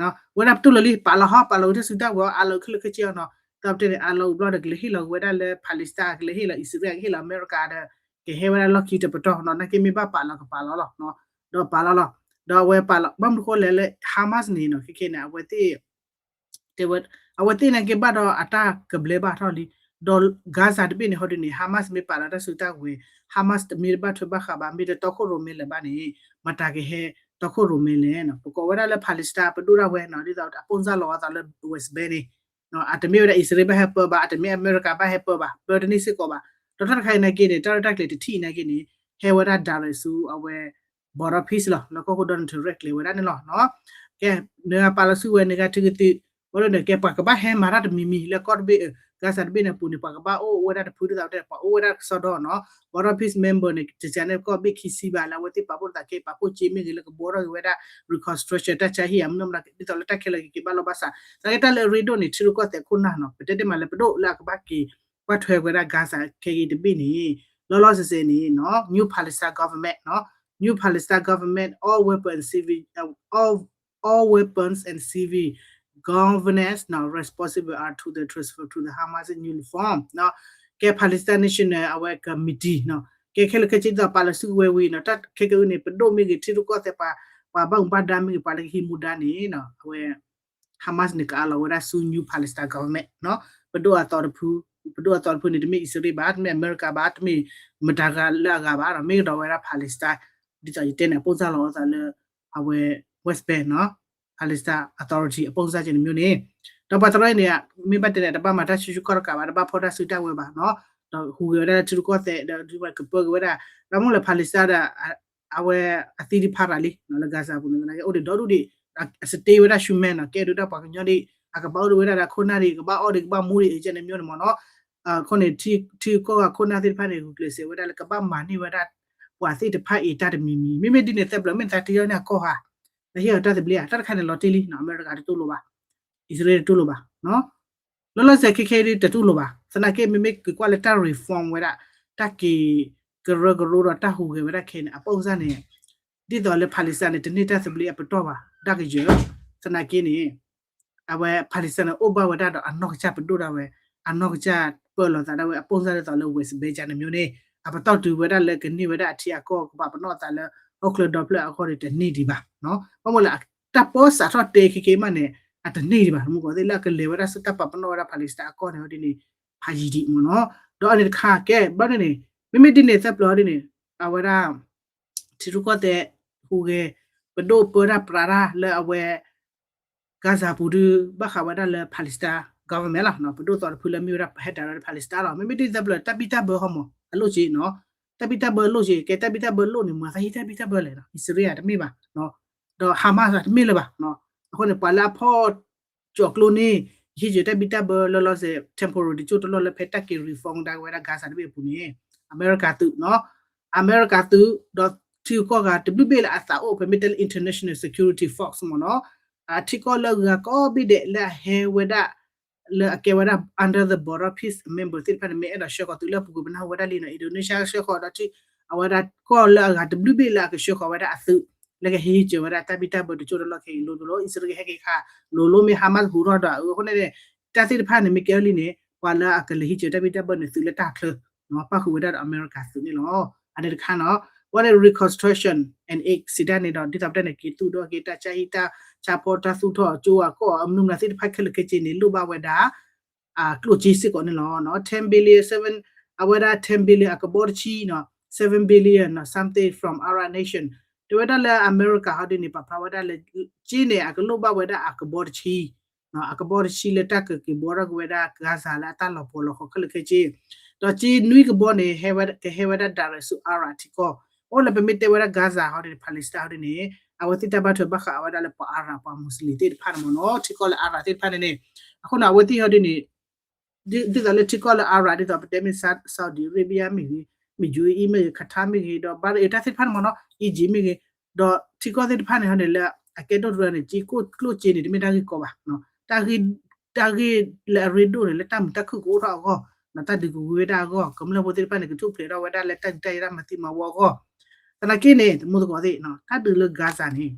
လံ ဝဲဒၣ်ပတူၢ်လိာ်လံ ပာ်လီၤဟီ ပာ်လီၤဝံၤတၢ်စုတၢ်ဝဲၤအီၤ အးလီၤခဲလၢာ်ခဲဆ့အီၤနီၤ တၢ်ပတဲန့ၣ် အးလီၤဝံၤဘျီဒီး ကလဲၤဟ့ၣ်လီၤက့ၤဝဲဒၣ်လၢ Palestine ကလဲၤဟ့ၣ်လီၤ အံၣ်စရ့လး ကဟ့ၣ်လီၤအမဲရကၤဒီး ကဟဲဝဲဒၣ်လီၢ်ခံတပတီၢ်နီၤ နာ်က့မ့ၢ်ဘၣ်ပာ်လီၤကပာ်လီၤလီၤ ဒီးပာ်လီၤလီၤ ဒီးအဝဲပာ်လီၤ ဘၣ်မနုၤဃိလဲၣ်လၢ Hamas န့ၣ်နီၤ ခဲခဲန့ၣ် အဝဲသ့ၣ် တဲဝဲ အဝဲသ့ၣ်နာ်က့ဘၣ်ဒီးအတၢ်ကဘျဲဘၣ်ထီၣ်လံ ဒီး Gaza တဘ့ၣ်န့ၣ် ဟီဒ်န့ၣ် Hamas မ့ၢ်ပာ်လီၤတၢ်စုတၢ်ဝဲၤ Hamas တမ့ၢ်တဘၣ်ထွဲဘၣ်ဃးဘၣ် မ့ၢ်တတီခိၣ်ရိၣ်မဲလၢၤဘၣ်န့ၣ် မတၤကဟဲတီခိၣ်ရိၣ်မဲလဲၣ်နီၤ ပကိးဝဲဒၣ်လၢ Palestine ပဒိၣ်ဒၣ်ဝဲနီၤ ဒ်သိးအပိၢ်စၢ်လီၤအသးလၢ West Bank န့ၣ် အတမ့ၢ်ဝဲဒၣ်အံၣ်စရ့လးဘၣ်ဟဲပၢဘၣ် အတမ့ၢ်အမဲရကၤဘၣ်ဟဲပၢဘၣ် ပၢတန့ၢ်စ့ၢ်ကီးဘၣ် ဒီးတၢ်တခါအံၤနာ်က့န့ၣ် တၢ်ရဲၣ်တၢ်ကျဲၤတထံၣ်အံၤနာ်က့န့ၣ် ဟဲဝဲဒၣ် direct ဆူအဝဲ border peace လီၤ လၢကီၢ်ခိၣ် Donald Trump ရဲၣ်ကျဲၤဝဲဒၣ်န့ၣ်လီၤ ကဲ နဂၤပာ်လီၤစုဝဲ နဂၤထုကသုး ဝဲဒၣ်န့ၣ် ကဲပှၤကဘၣ်ဟဲမၤတၢ်တမံၤမံၤလၢကီၢ်တဘ့ၣ် Gaza တဘ့ၣ်န့ၣ်အပူၤန့ၣ် ပှၤကဘၣ်အိၣ်ဝဲဒၣ်တဖုဒ်သိးတဲ ပှၤအိၣ်ဝဲဒၣ်ကစီဒီနီၤ border peace member န့ၣ် တစဲးန့ၣ်ကီၢ်ဘ့ၣ်ခံဆံဘၣ်လၢအဝဲသ့ၣ်ပာ်ဖှိၣ်သးက့ ပာ်ဖှိၣ်က့မ့ၢ်ဂ့ၤလၢကဘှီထီၣ်က့ၤဝဲဒၣ် reconstruction တၢ်ဆါဟံၣ်ဧါ မ့ၢ်နီၢ်မတၤဒ်သိးလၢတၢ်ခဲလၢာ်က့ၤက့ၤဘၣ်လီၢ်ဘၣ်စး သနာ်က့တၢ်လၢအရ့ဒိၣ်န့ၣ် ထံရူၢ်ကီၢ်သဲးခိၣ်နၢ်နီၤ ပတဲတ့ၢ်မးလၢပဒိၣ်လၢအကဘၣ်က့ၤ ကွၢ်ထွဲဝဲဒၣ် Gaza ခဲက့ၤတဘ့ၣ်န့ၣ် လီၤလီၤဆဲးဆဲးန့ၣ်နီၤ New Palestine government နီၤ New Palestine government all weapons civil all weapons and civil governance နီၤ responsible are to the transfer to the Hamas in uniform နီၤ ကဲ Palestine National အဝဲ committee နီၤ ကဲခဲလၢာ်ခဲဆ့ဒ်သိးပာ်လီၤစုကဝဲၤဝံၤနီၤ တၢ်ခဲကနံၣ်အံၤန့ၣ် ပဒိၣ်မ့ၢ်ဂ့ၤ ထံရူၢ်ကီၢ်သဲးပှၤ ပှၤဘၣ်မူဘၣ်ဒါမ့ၢ်ဂ့ၤ ပှၤလၢကဟံးမူဒါန့ၣ်နီၤ အဝဲ Hamas န့ၣ် ကအးလီၤဝဲဒၣ်ဆူ New Palestine government နီၤ ပဒိၣ်အသီတဖု ပဒိၣ်အသီတဖုန့ၣ် တမ့ၢ်အံၣ်စရ့လးဘၣ် တမ့ၢ်အမဲရကၤဘၣ် တမ့ၢ်မတၤတဂၤလၢအဂၤဘၣ် မ့ၢ်ကဒီးဝဲဒၣ် Palestine ဒ်သိးယတဲန့ၣ် အပိၢ်စၢ်လီၤအသးလၢ အဝဲ West Bank နီၤ Palestine Authority အပိၢ်စၢ်က့ၤန့ၣ်မ့ၢ်န့ၣ် ဒီးပှၤတရၢအံၤန့ၣ် မ့ၢ်ဘၣ်တဲန့ၣ် တဘၣ်မၤတၢ်ဆူၣ်ဆူၣ်ကီၣ်တကးဘၣ် တဘၣ်ဖီၣ်တၢ်စုတၢ်ဝဲၤဘၣ်နီၤ, ဒီးဟူးဂဲၤဝဲဒၣ်လၢထံရူၢ်ကီၢ်သဲး ဒီးကပၢက့ၤဝဲဒၣ် ဘၣ်မနုၤလဲၣ် Palestine ဒီး အဝဲအသံတဖၣ်ရၤလံ လၢ Gaza ပူၤန့ၣ် သနာ်က့အိၣ်ဒံးဒီဒူၣ်ဒံး အစတ့ဝဲဒၣ်ဆူမဲနီၤ ကဲဒိတၢ်ပှၤကညီဒံး အကဘၣ်အိၣ်ဒံးဝဲဒၣ်ဒီးခိၣ်နၢ်ဒံး ကဘၣ်အီၣ်ဒံး ကဘၣ်မူဒံး ကဲန့ၣ်မ့ၢ်န့ၣ်မ့ၢ်နီၤ, အဃိန့ၣ် ထံကီၢ်ဂၤခိၣ်နၢ်သ့ၣ်တဖၣ်န့ၣ် ဂုာ်ကျဲးစၢးဝဲဒၣ်လၢကဘၣ်မၤန့ၢ်ဝဲဒၣ် ပှၤသ့ၣ်တဖၣ်အံၤတၢ်တမံၤမံၤ မ့မ့ၢ်ဒ်န့ၣ်သၢပျၢၤ မ့ၢ်သးတယီန့ၣ်အကီၢ်ဧါ, ဒီးဟ့ၣ်အီၤတၢ်သဘျ့ဧါ တၢ်တခါန့ၣ်လီၤတံၢ်လံနီၤ အမဲရကၤတတူၢ်လိာ်ဘၣ်, အံၣ်စရ့လးတတူၢ်လိာ်ဘၣ် လီၤလီၤဆဲးဆဲးခဲခဲဒ်တတူၢ်လိာ်ဘၣ်, သနာ်က့မ့မ့ၢ်က့ၤကွၢ်လၢတၢ် reform ဝဲဒၣ် တၢ်က့ၤကရၢကရိဒီးတၢ်ဟူးဂဲၤဝဲဒၣ်ခဲအံၤန့ၣ် အပိၢ်စၢ်န့ၣ် ဒ်သိးလၢ Palestine န့ၣ် တန့ၢ်တၢ်သဘျ့အပတီၢ်ဘၣ် ဒၣ်ကယၢၤ, သနာ်က့န့ၣ် အဝဲ Palestine န့ၣ် အိၣ်ဘၣ်ဝဲဒၣ်ဒီးအနီၢ်ကစၢ်ပဒိၣ်ဒၣ်ဝဲ, အနီၢ်ကစၢ်ပၢလီၤသးဒၣ်ဝဲ အပိၢ်စၢ်ဒ်သိးလၢ West Bank န့ၣ်မ့ၢ်န့ၣ် အပတီၢ်တုၤဝဲဒၣ်လၢကန့ၢ်ဝဲဒၣ်အထံအကီၢ် ကဘၣ်ပနီၣ်အသးလၢ ဟီၣ်ချၢဒီဖျၢၣ်အဂီၢ်န့ၣ် တန့ၢ်ဒံးဘၣ်. ဘၣ်မနုၤလဲၣ် တၢ်ပၢဆးထီၣ်တဲခဲက့မးန့ၣ် အတန့ၢ်ဒံးဘၣ် မုၢ်ကီၢ်သ့ၣ်လၢအကလဲၤဝဲဒၣ်ဆူတၢ်ပာ်ပနီၣ်ဝဲဒၣ် Palestine အကီၢ်န့ၣ်ဒ်န့ၣ် ဖးယံၤဒံးမ့ၢ်နီၤ. ဒီးအန့ၣ်တခါကဲ ဘၣ်န့ၣ်န့ၣ် မ့မ့ၢ်ဒ်န့ၣ်သၢပျၢၤဒ်န့ၣ် အဝဲဒၣ် ထံရူၢ်ကီၢ်သဲး ဟူးဂဲၤ ပဒိၣ်ပၢတၢ်ပြးတၢ်လၢအဝဲ Gaza ပူၤဒုး ဘၣ်ဃးဝဲဒၣ်လၢ Palestine government လီၤ. ပဒိၣ်သီတဖုလၢမ့ၢ်ဝဲဒၣ် ဟဲဒၣ်ဝဲဒၣ် Palestine လီၤ. မ့မ့ၢ်ဒ်သၢပျၢၤ တၢ်ဘံၣ်တၢ်ဘၢဟီမး အလိၣ်က့နီၤ. တၢ်ဘံၣ်တၢ်ဘၢလိၣ်က့ ကဲတၢ်ဘံၣ်တၢ်ဘၢလိၣ်န့ၣ် မၤသးဟ့ၣ်တၢ်ဘံၣ်တၢ်ဘၢလဲၣ်နီၤ. အံၣ်စရ့လးတမ့ၢ်ဘၣ် ဒီး Hamas တမ့ၢ်လၢၤဘၣ်. အဃိန့ၣ် ပှၤလၢအဖီၣ် ကၠီၤကျိန့ၣ် ဟ့ၣ်က့ၤတၢ်ဘံၣ်တၢ်ဘၢလၢလီၤစဲး temporary တကၠိတလီၢ်လၢဖဲတၢ်က့ၤ reform ဒၣ်ဝဲဒၣ် Gaza တဘ့ၣ်အပူၤန့ၣ် အမဲရကၤသုးနီၤ. အမဲရကၤသုး ဒီးထံဂုၤကီၢ်ဂၤတဘျုးဘ့ၣ်လၢအသးအိၣ်ဖဲမ့ၢ်တဲလၢ international security force မ့ၢ်နီၤ. ထံကီၢ်လၢအဂၤကိးဘ့ၣ်ဒဲးလၢအဟဲဝဲဒၣ် လၢအကဲဝဲဒၣ် under the border peace member သ့ၣ်တဖၣ်န့ၣ် မ့ၢ်အဲၣ်ဒိးဆှၢဃီၤသုးလၢအပူၤကွံာ်ပနၢ်ဟူဝဲဒၣ်လံနီၤ Indonesia ဆှၢဃီၤဒီးထံ အဝဲဒၣ်ကီၢ်လၢအဂၤတဘျုးဘ့ၣ်လၢအကဆှၢဃီၤဝဲဒၣ်အသုး လၢကဟ့ၣ်ဟ့ၣ်ကၢၤဝဲဒၣ်တၢ်ဘံၣ်တၢ်ဘၢတကၠိတလီၢ်ခဲအံၤလိၤလိၤလီၤ. အံၣ်စရ့လးဟဲက့ၤခါ လိၤလိၤမ့ၢ် Hamas ဟူးထီၣ်ဒီးအဃိန့ၣ် တၢ်သ့ၣ်တဖၣ်န့ၣ် မ့ၢ်ကဲအီၤလံန့ၣ် ပှၤလၢအကလဲၤဟ့ၣ်ကၢၤတၢ်ဘံၣ်တၢ်ဘၢန့ၣ် သုးလၢတၢ်ချၢ ပၣ်ဃုာ်ဝဲဒၣ်ဒီးအမဲရကၤသုးန့ၣ်လီၤ. အန့ၣ်တခါနီၤ ဝဲန့ၣ် reconstruction and aid စံးဒၣ်န့ၣ်ဒီး ဒ်သိးပတဲန့ၣ် က့ၤသူၣ်ထီၣ်က့ၤတၢ်ဆါဟံၣ်တၢ်ဆါဖီတၢ်သူၣ်ထီၣ်အကၠိအကီၢ်အမနုၤမနုၤသ့ၣ်တဖၣ်ခဲလၢာ်ခဲဆ့န့ၣ် လိၣ်ဘၣ်ဝဲဒၣ် အကျိၣ်စ့စ့ၢ်ကီးန့ၣ်လီၤ. ten billion seven အဝဲဒၣ် ten billion အကဘီတဆံနီၤ seven billion နီၤ something from Arab nation တဲဝဲဒၣ်လၢအမဲရကၤဟီဒ်န့ၣ် ပာ်ဖျါဝဲဒၣ်လၢ က့န့ၣ် အကလိၣ်ဘၣ်ဝဲဒၣ်အကဘီတဆံ အကဘီတဆံလၢတၢ်ကက့ၤဘှီထီၣ်က့ၤဝဲဒၣ် Gaza လၢအတၢ်လီၤပှီၤလီၤဃီခဲလၢာ်ခဲဆ့ ဒီးက့နွံကဘီန့ၣ် ကဟဲဝဲဒၣ် direct ဆူ Arab ထံကီၢ် အိၣ်လၢပမ့ၢ်တဲဝဲဒၣ် Gaza ဟီဒ်န့ၣ် Palestine ဟီဒ်န့ၣ် အဝဲသ့ၣ်တၢ်ဘၣ်ထွဲဘၣ်ဃးဝဲဒၣ်လၢပှၤ Arab ပှၤ Muslim သ့ၣ်တဖၣ်န့ၣ်မ့ၢ်နီၤ ထံကီၢ်လၢ Arab သ့ၣ်တဖၣ်န့ၣ်န့ၣ် အဃိန့ၣ် အဝဲသ့ၣ်ဟီဒ်န့ၣ် ဒ်သိးလၢထံကီၢ်လၢ Arab ဒ်သိးပတဲမ့ၢ် Sa- Saudi Arabia မ့ၢ်ဂ့ၤ မ့ၢ် U A E မ့ၢ်ဂ့ၤ Qatar မ့ၢ်ဂ့ၤ ဒီး Bahrain တၢ်သ့ၣ်တဖၣ်န့ၣ်မ့ၢ်နီၤ Egypt မ့ၢ်ဂ့ၤ ဒီးထံကီၢ်သ့ၣ်တဖၣ်န့ၣ်ဟီဒ်န့ၣ်လၢ အကဲဒိၣ်တရၢန့ၣ် က့ကျိၣ်စ့န့ၣ် တမ့ၢ်တၢ်ဂ့ၢ်ကီဘၣ် တၢ်ဂ့ၢ်လၢအရ့ဒိၣ်န့ၣ် လၢတၢ်မုာ်တၢ်ခုၣ်ကအိၣ်ထီၣ်အဂီၢ် တၢ်ဒုးကဝံၤဝဲဒၣ်အဂီၢ် ကမျၢၢ်ဖိသ့ၣ်တဖၣ်န့ၣ် ကထူၣ်ဖျဲးထီၣ်ဝဲဒၣ်လၢတၢ်ဒုးတၢ်ယၤတၢ်မၤသံမၤဝီအဂီၢ် သနာ်က့န့ၣ် တမူသကိးသ့ၣ် တၢ်ဒုးလၢ Gaza န့ၣ်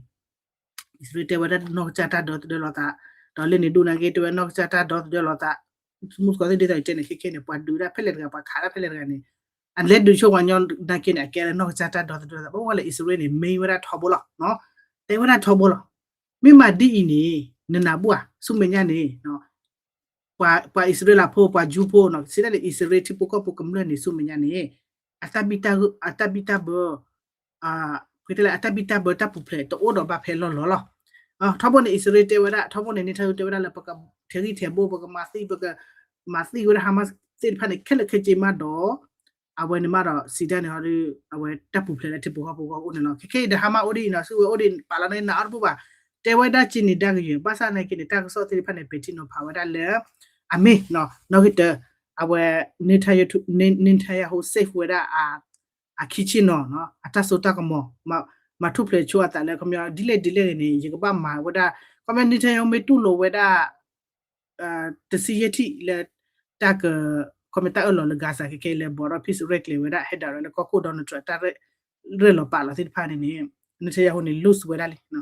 အံၣ်စရ့လးတဲဝဲဒၣ်နီၢ်ကစၢ်တၢ်ဒီသဒၢလီၤသး ဒီးလၢန့ၣ်ဒိၣ်နာ်က့ တဲဝဲနီၢ်ကစၢ်တၢ်ဒီသဒၢလီၤသး မူသကိးသ့ၣ်ဒ်သိးယတဲန့ၣ် ခဲခဲန့ၣ် ပှၤဒုးဒၣ်ဖဲလဲၣ်တဂၤ ပှၤခးဒၣ်ဖဲလဲၣ်တဂၤန့ၣ် အလဲၤဒုးဆိပှၤကညီနာ်က့န့ၣ် အကဲလၢနီၢ်ကစၢ်တၢ်ဒီသဒၢလီၤသး ဘၣ်ဝဲလၢအံၣ်စရ့လးန့ၣ် မ့ၢ်ဝဲဒၣ်ထီဘိလီၤ တဲဝဲဒၣ်ထီဘိလီၤ မ့ၢ်မၤဒ်အံၤန့ၣ် နနၢ်ဘူၣ်ဧါ ဆူမဲာ်ညါန့ၣ် ပှၤအံၣ်စရ့လးဖိ ပှၤကၠူဖိနီၤ စံးဒၣ်န့ၣ် အံၣ်စရ့လးထံဖိကီၢ်ဖိကမျၢၢ်န့ၣ် ဆူမဲာ်ညါန့ၣ် အတၢ်ဘံၣ်တၢ်ဘၢ ဖဲတလဲၣ်အတၢ်ဘံၣ်တၢ်ဘၢတၢ်ပူၤဖျဲးတအိၣ်ဒီးဘၣ်ဖဲလီၢ်လီၢ်လီၤ. ထီဘိန့ၣ် အံၣ်စရ့လးတဲဝဲဒၣ် ထီဘိန့ၣ် Netanyahu တဲဝဲဒၣ်လၢပကထဲးဂံၢ်ထဲးဘါ ပကမၤသံ ပကမၤသံဝဲဒၣ် Hamas သ့ၣ်တဖၣ်န့ၣ် ခဲလၢာ်ခဲဆ့မးဒီး အဝဲန့ၣ်မးဒီး စံးဒၣ်န့ၣ်ဟီဒီး အဝဲတၢ်ပူၤဖျဲးလၢထံဖိကီၢ်ဖိအဂီၢ်အိၣ်န့ၣ်လီၤ. ခဲခဲအံၤဒီး Hamas အိၣ်ဒ်အံၤနီၤ စုကဝဲၤအိၣ်ဒ်အံၤ ပာ်လီၤန့ၢ်နၤအီၣ်တဘူၣ်ဘၣ် တဲဝဲဒၣ်က့ၤန့ၣ်ဒၣ်ကယဲၢ် ဘၣ်ဆၣ်သနာ်က့န့ၣ် တၢ်ကစီၣ်သ့ၣ်တဖၣ်န့ၣ် ပဲာ်ထံနီၤဖးဝဲဒၣ်လၢ အမ့ၢ် နီၣ်ဂံၢ်တၢ အဝဲ Netanyahu safe ဝဲဒၣ် အခံဆ့ၣ်နီၤ အတၢ်စိတၢ်ကမီၤ မၤထူၣ်ဖျဲးဆိအသးလၢ ခီပညီ ဒ်လဲၣ်ဒ်လဲၣ်န့ၣ် ယကဘၣ်မၤဝဲဒၣ် ခီပညီ Netanyahu မ့ၢ်တူၢ်လိာ်ဝဲဒၣ် တဆံယဲၢ်ထံၣ်လၢ တၢ်က ခီပညီတၢ်အၢၣ်လီၤလၢ Gaza ခဲခဲအံၤလၢ border peace ရဲၣ်ကျဲၤဝဲဒၣ် ဟဲဒၣ်ရဲၣ်လၢကီၢ်ခိၣ် Donald Trump တၢ်ရဲၣ်လီၤပာ်လီၤသ့ၣ်တဖၣ်န့ၣ်န့ၣ် Netanyahu န့ၣ် lose ဝဲဒၣ်လံ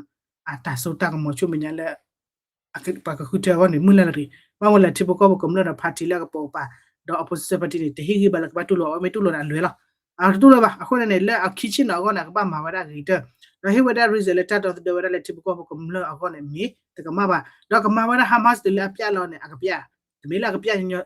အတၢ်စိတၢ်ကမီၤဆိမဲာ်ညါလၢ ပှၤကဃုထၢအဂီၢ်န့ၣ် မုၢ်လၢ်လၢၤတဂ့ၤ ဘၣ်ဝဲလၢထံဖိကီၢ်ဖိကမျၢၢ်ဒီး party လၢအကပိာ်ကပၤ ဒီး opposition party န့ၣ် တဟ့ၣ်ဂံၢ်ဘါလၢကဘၣ်တူၢ်လိာ် အဝဲမ့ၢ်တူၢ်လိာ်န့ၣ်အလွဲၢ်လီၤ. အတတူၢ်လိာ်ဘၣ် အဃိန့ၣ်န့ၣ် လၢအခံဆ့ၣ်နီၤအဂီၢ်န့ၣ် အကဘၣ်မၤဝဲဒၣ်ဂ့ၤကတၢၢ် ဒီးဟ့ၣ်ဝဲဒၣ် reason လၢတၢ်ဒီသဒၢဝဲဒၣ်လၢထံဖိကီၢ်ဖိကမျၢၢ်အဂီၢ်န့ၣ် မ့ၢ်တကမၣ်ဘၣ် ဒီးကမၤဝဲဒၣ် Hamas တုၤလၢအပျၢ်လီၤန့ၣ် အကပျၢ် တမ့ၢ်လၢအကပျၢ်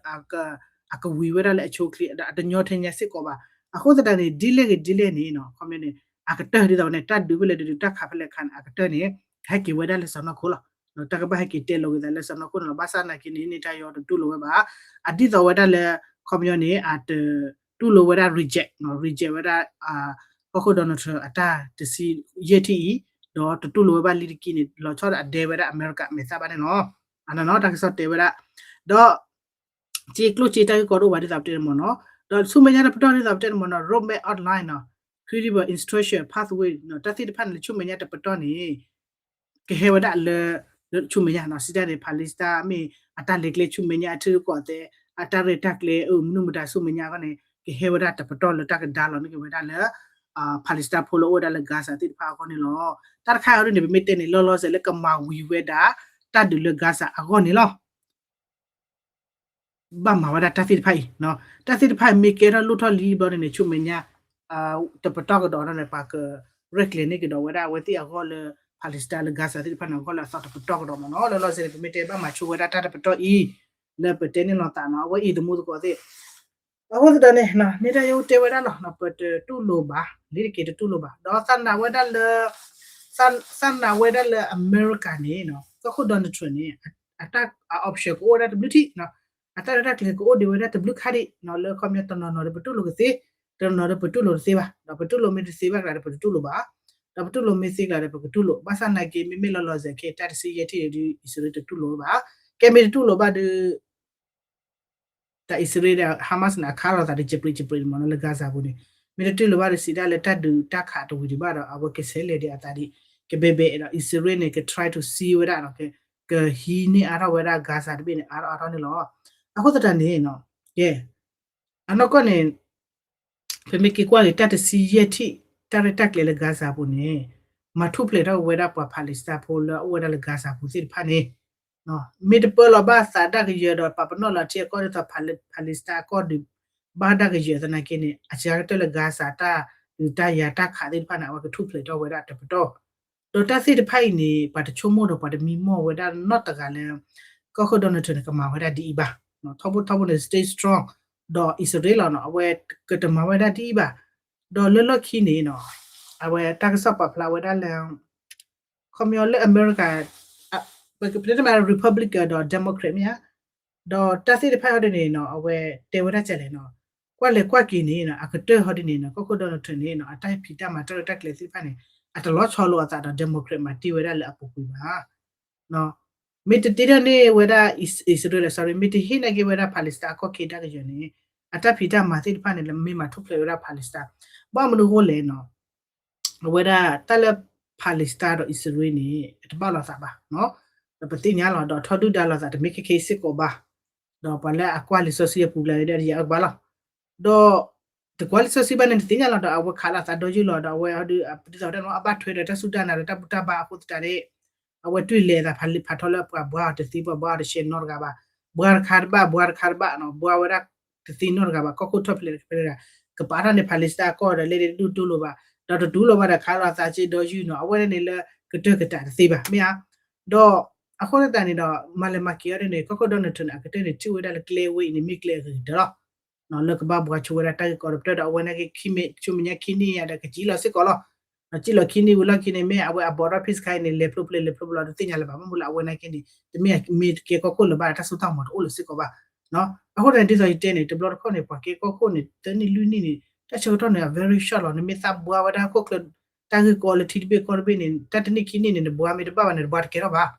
အကဝံၤဝဲဒၣ်လၢအဆိအချ့ ဒီးအတညီထဲညါစ့ၢ်ကီးဘၣ်. အဃိသတးန့ၣ် ဒ်လဲၣ်ဂ့ၤဒ်လဲၣ်န့ၣ် ခီပညီန့ၣ် အကတၢၢ်ဒ်သိးန့ၣ် တၢ်ဒုးဖဲလဲၣ်ဒုး တၢ်ခးဖဲလဲၣ်ခးန့ၣ် အကတၢၢ်န့ၣ် ဟဲက့ၤဝဲဒၣ်လၢစီၢ်နီၤခိၣ်လီၤ. တၢ်ကဘၣ်ဟဲက့ၤတဲလီၤက့ၤသးလၢစီၢ်နီၤခိၣ်န့ၣ်လီၤ. ဘၣ်ဆၣ်နာ်က့န့ၣ် Netanyahu တတူၢ်လိာ်ဝဲဘၣ်. အဒ်သိးဝဲဒၣ်လၢ ခီပညီန့ၣ် အတတူၢ်လိာ်ဝဲဒၣ် reject နီၤ, reject ဝဲဒၣ် ကီၢ်ခိၣ် Donald Trump အတၢ်တဆံယဲၢ်ထံၣ်အံၤ, ဒီးတတူၢ်လိာ်ဝဲဘၣ်လံတက့ၢ်န့ၣ် လီၤဆီဒၣ်အဒဲဝဲဒၣ်အမဲရကၤမဲာ်သၣ်ဘၣ်န့ၣ်လီၤ. အနီၢ်နီၢ်တၢ်ကစီၣ်တဲဝဲဒၣ်, ဒီး က့ကျိၣ်စ့တၢ်ဂ့ၢ်ကီတအိၣ်ဘၣ်ဒ်သိးပတဲန့ၣ်မ့ၢ်နီၤ, ဒီးဆူမဲာ်ညါတပတီၢ်ဒ်သိးပတဲန့ၣ်မ့ၢ်နီၤ roadmap outline နီၤ, credible instruction pathway နီၤ, တၢ်သ့ၣ်တဖၣ်န့ၣ်လၢဆူမဲာ်ညါတပတီၢ်န့ၣ် ကဟဲဝဲဒၣ်လၢ ဆူမဲာ်ညါနီၤ, စံးတၢ်န့ၣ် Palestine မ့ၢ်အတၢ်လဲၤကျဲဆူမဲာ်ညါ အထံရူၢ်ကီၢ်သဲး အတၢ်ရဲၣ်တၢ်ကျဲၤ အမနုၤမတၤဆူမဲာ်ညါအဂီၢ်န့ၣ် ကဟဲဝဲဒၣ်တပတီၢ်လၢတၢ်ကဒါလီၤန့ၢ်က့ၤဝဲဒၣ်လၢ Palestine ဖိလၢအိၣ်ဝဲဒၣ်လၢ Gaza သ့ၣ်တဖၣ်အဂီၢ်န့ၣ်လီၤ. တၢ်တခါအံၤဒ်န့ၣ် ပမ့ၢ်တဲန့ၣ် လီၤလီၤဆဲးလၢကမၤဝံၤဝဲဒၣ် တၢ်ဒုးလၢ Gaza အဂီၢ်န့ၣ်လီၤ. ဘၣ်မၤဝဲဒၣ်တၢ်သ့ၣ်တဖၣ်အံၤ, တၢ်သ့ၣ်တဖၣ်အံၤမ့ၢ်ကဲထီၣ်လိၣ်ထီၣ်လံဘျီန့ၣ် ဆူမဲာ်ညါ တပတီၢ်ကဒီးန့ၣ် ပှၤကရဲၣ်ကျဲၤန့ၢ်ကဒီးဝဲဒၣ်အဝဲသ့ၣ်အဂီၢ်လၢ Palestine လၢ Gaza သ့ၣ်တဖၣ်န့ၣ်အဂီၢ်လၢအသီတပတီၢ်ကဒီးမ့ၢ်နီၤ. လီၤလီၤဆဲးန့ၣ် ပမ့ၢ်တဲဘၣ်မၤဆိဝဲဒၣ်တၢ်တပတီၢ်အံၤ လၢပတဲန့ၢ်လိာ်သးနီၤ အဝဲအံၤသမူသကိးသ့ၣ် အဃိသတးန့ၣ် Netanyahu တဲဝဲဒၣ်လီၤ ပတတူၢ်လိာ်ဘၣ်, လ့ၤတက့ၤတတူၢ်လိာ်ဘၣ်, ဒီးသးနာ်ဝဲဒၣ်လၢ သးနာ်ဝဲဒၣ်လၢအမဲရကၤန့ၣ် ကီၢ်ခိၣ် Donald Trump န့ၣ် အတၢ် option ကအိၣ်ဝဲဒၣ်တဘျုးထံၣ်, အတၢ်ရဲၣ်တၢ်ကျဲၤကအိၣ်ဒံးဝဲဒၣ်တဘျုးခါဒံး လၢခီပညီတနီၤနီၤဒီးပတူၢ်လိာ်ကသ့, တနီၤနီၤဒီးပတူၢ်လိာ်တသ့ဘၣ်, ဒီးပတူၢ်လိာ်မ့ၢ်တသ့ဘၣ်ကဒီးဒီးပတတူၢ်လိာ်ဘၣ်, ဒီးပတူၢ်လိာ်မ့ၢ်သ့ကဒီးဒီးပကတူၢ်လိာ်, ဘၣ်ဆၣ်နာ်က့ မ့မ့ၢ်လီၤလီၤဆဲးခဲ တၢ်တဆံယဲၢ်ထံၣ်ဒုး အံၣ်စရ့လးတတူၢ်လိာ်ဘၣ်, ကဲမ့ၢ်တတူၢ်လိာ်ဘၣ်ဒီး တၢ်အံၣ်စရ့လးဒီး Hamas န့ၣ် အခးလိာ်သးဒီး ကျဲးပြ့ကျဲးပြ့န့ၣ်မ့ၢ်နီၤ လၢ Gaza ပူၤန့ၣ်, မ့ၢ်တတူၢ်လိာ်ဘၣ်ဒီးစံးဒၣ်လၢတၢ်ဒုးတၢ်ခးတဝံၤဒံးဘၣ်ဒီး အဝဲကဆဲးလဲၤဒံးအသးဒံး, ကဘဲဘဲဒီး အံၣ်စရ့လးန့ၣ် က try to seal ဝဲဒၣ်နီၤ, ကဟံးန့ၢ်အါထီၣ်ဝဲဒၣ် Gaza တဘ့ၣ်န့ၣ် အါထီၣ်အါထီၣ်န့ၣ်လီၤ. အဃိသတးန့ၣ် ကဲ အနီၢ်ကီၢ်န့ၣ် ပမ့ၢ်က့ၤကွၢ်က့ၤတၢ်တဆံယဲၢ်ထံၣ် တၢ်ရဲၣ်တၢ်ကျဲၤလၢ Gaza ပူၤန့ၣ် မၤထူၣ်ဖျဲးထီၣ်ဝဲဒၣ်ပှၤ Palestine ဖိလၢအအိၣ်ဝဲဒၣ်လၢ Gaza ပူၤသ့ၣ်တဖၣ်န့ၣ် မ့ၢ်တပၢလီၤဘၣ်သးဒၣ်ကယၢၤဒီး ပာ်ပနီၣ်လီၤထံအကီၢ်ဒ်သိး Palestine အကီၢ်ဒုး ဘၣ်ဒၣ်ကယၢၤသနာ်က့န့ၣ် အစှၤကတၢၢ်လၢ Gaza တၢ်ဒုးတၢ်ယၤတၢ်ခးသ့ၣ်တဖၣ်န့ၣ် အဝဲကထူၣ်ဖျဲးထီၣ်ဝဲဒၣ်တပတီၢ်, ဒီးတၢ်သ့ၣ်တဖၣ်အံၤန့ၣ် ပှၤတဆိကမိၣ်ဒီးပှၤတမံမီၢ်ဝဲဒၣ်နီတဂၤလၢ ကီၢ်ခိၣ် Donald Trump န့ၣ် ကမၤဝဲဒၣ်ဒ်အံၤဘၣ်, ထီဘိထီဘိန့ၣ် stay strong ဒီးအံၣ်စရ့လးလီၤနီၤ အဝဲကတမၤဝဲဒၣ်ဒ်အံၤဘၣ်, ဒီးလၢလီၢ်ခံန့ၣ်နီၤ အဝဲတၢ်ကစီၣ်ပာ်ဖျါဝဲဒၣ်လၢ ခီပညီလၢအမဲရကၤ ပတဲတမး Republican ဒီး Democrat မ့ၢ်ဧါ, ဒီးတၢ်သ့ၣ်တဖၣ်ဟီဒ်န့ၣ်နီၤ အဝဲတဲဝဲဒၣ်ကလဲၣ်နီၤ, ကွၢ်လဲၤကွၢ်က့ၤန့ၣ်နီၤ အကတၢၢ်ဟီဒ်န့ၣ်နီၤ ကီၢ်ခိၣ် Donald Trump န့ၣ်နီၤ အတၢ်ဖံးတၢ်မၤတၢ်ရဲၣ်တၢ်ကျဲၤသ့ၣ်တဖၣ်န့ၣ် အတလီၤဆီလိာ်အသးဒီး Democrat မၤတ့ၢ်ဝဲဒၣ်လၢအပူၤကွံာ်ဘၣ် မ့ၢ်တတ့ထီၣ်န့ၢ်ဝဲဒၣ်အံၣ်စရ့လး sorry မ့ၢ်တဟ့ၣ်နာ်က့ဝဲဒၣ် Palestine အကီၢ်ခ့တၢ်ကယၢၤန့ၣ် အတၢ်ဖံးတၢ်မၤသ့ၣ်တဖၣ်န့ၣ် လၢမ့ၢ်မၤထူၣ်ဖျဲးဝဲဒၣ် Palestine ဘၣ်မနုၤအဃိလဲၣ်နီၤ, အဝဲဒၣ်တၢ်လၢ Palestine ဒီးအံၣ်စရ့လးန့ၣ် အတဘၣ်လိာ်သးဘၣ်, ဒီးပသ့ၣ်ညါလီၤ ဒီးထီဒုၣ်ဒါလိာ်သးတမ့ၢ်ခဲခဲအံၤစ့ၢ်ကီးဘၣ်, ဒီးပှၤလၢအကွၢ်လံာ်စီဆှံအပူၤကျါဒီးယအၢကဘၣ်လီၤ, ဒီး တကွၢ်လံာ်စီဆှံဘၣ်န့ၣ်တသ့ၣ်ညါလီၤ ဒီးအဝဲခးလိာ်သးဒီယုၢ်လီၤ ဒီးအဝဲဒ်သိးတၢ်နီၤ အဘၣ်ထွဲဒီးတၢ်စူၢ်တၢ်နာ်ဒီးတၢ်ဘူၣ်တၢ်ဘါအဃိသတးန့ၣ် အဝဲတွံၢ်လဲၤအသးဖးထီလၢပှၤဘှါအီၤတသ့ ပှၤဘှါအီၤတရှဲနီတဂၤဘၣ်, ဘှါတခါတဘၣ် ဘှါတခါတဘၣ်နီၤ ဘှါဝဲဒၣ်တသ့နီတဂၤဘၣ် ကီၢ်ခိၣ်ထီၣ်ဖျဲးတဖျဲးတဂၤ, ကပာ်ထီၣ်န့ၣ် Palestine အကီၢ်ဒီးလဲၤဒ်တဒူၣ်တိလိာ်ဘၣ်, ဒီးတတူၢ်လိာ်ဘၣ်ဒီးခးလိာ်သးစ့ဒီယုၢ်နီၤ အဝဲဒၣ်န့ၣ်လၢကတၢၢ်ကတးတသ့ဘၣ် မ့ၢ်ဧါ, ဒီး အဃိသတးန့ၣ်ဒီး မၤလဲၤမၤက့ၤအီၤဒ်န့ၣ် ကီၢ်ခိၣ် Donald Trump န့ၣ် အကတၢၢ်န့ၣ် ထံၣ်ဝဲဒၣ်လၢကျဲဝဲအံၤန့ၣ် မ့ၢ်ကျဲအဂ့ၤကတၢၢ်လီၤ. လၢကဘၣ်ဘှါဆိဝဲဒၣ်တၢ်ဂ့ၢ်ကီတပတီၢ်ဒီး အဝဲနာ်က့ ခံမ့ၢ်ဆူမဲာ်ညါခံနံၣ်ယါဒီး ကစံၣ်လီၤစ့ၢ်ကီးလီၤ. ဒီးစံၣ်လီၤခံနံၣ်ဝံၤလီၢ်ခံန့ၣ် မ့ၢ်အဝဲအ border peace ခါအံၤန့ၣ် လဲၤဖျိဖျဲးလဲၤဖျိဖျဲးလီၤ တသ့ၣ်ညါလၢၤဘၣ် ဘၣ်မနုၤလၢအဝဲနာ်က့န့ၣ် တမ့ၢ်မ့ၢ်တကဲကီၢ်ခိၣ်လၢၤဘၣ်ဒီး တၢ်စိတၢ်ကမီၤတအိၣ်လၢၤစ့ၢ်ကီးဘၣ်. အဃိန့ၣ် ဒ်သိးယတဲန့ၣ် တဘျီတခီၣ်န့ၣ် ပှၤကဲကီၢ်ခိၣ်န့ၣ် သၢနံၣ်လွံၢ်နံၣ်န့ၣ် တၢ်ဆၢကတီၢ်န့ၣ် အ very short လီၤ. နမ့ၢ်သးဘှါဝဲဒၣ်ဟီၣ်ခိၣ်ချၢ တၢ်ဂ့ၢ်ကီလၢထံတဘ့ၣ်ကီၢ်တဘ့ၣ်န့ၣ် တၢ်တနံၣ်ခံနံၣ်န့ၣ် နဘှါမ့ၢ်တဘၣ်ဘၣ်န့ၣ် နဘှါတကဲထီၣ်ဘၣ်.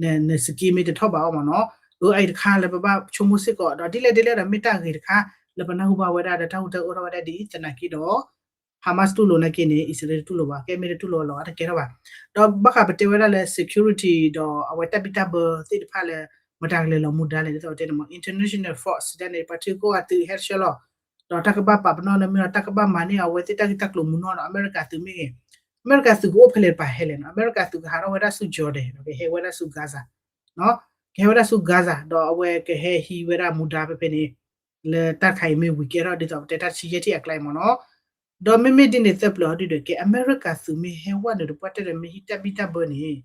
န န scheme မ့ၢ်တထီၣ်ဘးအီၤမ့ၢ်နီၤ. အအံၤတခါလၢပဘၣ်ဆိကမိၣ်စ့ၢ်ကီး ဒီးဒ်လဲၣ်ဒ်လဲၣ်ဒီး မ့ၢ်တၢ်ဂ့ၤတခါ လၢပနၢ်ဟူဘၣ်ဝဲဒၣ်ဒီးတၢ်ဟူးတၢ်ဂဲၤအိၣ်ထီၣ်ဝဲဒၣ်ဒ်အံၤသနာ်က့ဒီး Hamas တူၢ်လိာ်နာ်က့န့ၣ် အံၣ်စရ့လးတတူၢ်လိာ်ဘၣ် ကဲမ့ၢ်တတူၢ်လိာ်လီၤ အတကဲထီၣ်ဘၣ်. ဒီးဘၣ်ဃးပတဲဝဲဒၣ်လၢ security ဒီးအဝဲတၢ်ဘံၣ်တၢ်ဘၢသ့ၣ်တဖၣ်လၢ မတၤကလဲၤလီၤမူဒါလဲၣ် ဒ်သိးပတဲန့ၣ်မ့ၢ် international force ဒ်န့ၣ် ပှၤထံကီၢ်အသုးဟဲတဆှၢလီၤ. ဒီးတၢ်ကဘၣ်ပာ်ပနီၣ်န့ၣ်မ့ၢ်ဒီး တၢ်ကဘၣ်မၤန့ၢ်အဝဲသ့ၣ်တၢ်ဂ့ၢ်တၢ်ကျိၤမူနီၢ်ဒီး အမဲရကၤသုးမ့ၢ်ဂ့ၤ အမဲရကၤသုးကအိၣ်ဖဲလဲၣ်တပၤဟဲလဲၣ်နီၤ. အမဲရကၤသုးကဟးထီၣ်ဝဲဒၣ်ဆူ Jordan ဒီးကဟဲဝဲဒၣ်ဆူ Gaza ကဟဲဝဲဒၣ်ဆူ Gaza ဒီးအဝဲကဟဲဟံးဝဲဒၣ်မူဒါဖဲဖဲန့ၣ် လၢတၢ်တခါအံၤမ့ၢ်ဝံၤကဲထီၣ်ဒ်သိးပတဲတၢ်တဆံယဲၢ်ထံၣ်အကျါအံၤမ့ၢ်နီၤ. ဒီးမ့မ့ၢ်ဒ်န့ၣ် သၢပျၢၤဟီဒုဒီး ကဲအမဲရကၤသုးမ့ၢ်ဟဲဝဲနုာ်တပှၢ်တၢၢ်ဒီး မ့ၢ်ဟံးတၢ်ဘံၣ်တၢ်ဘၢန့ၣ်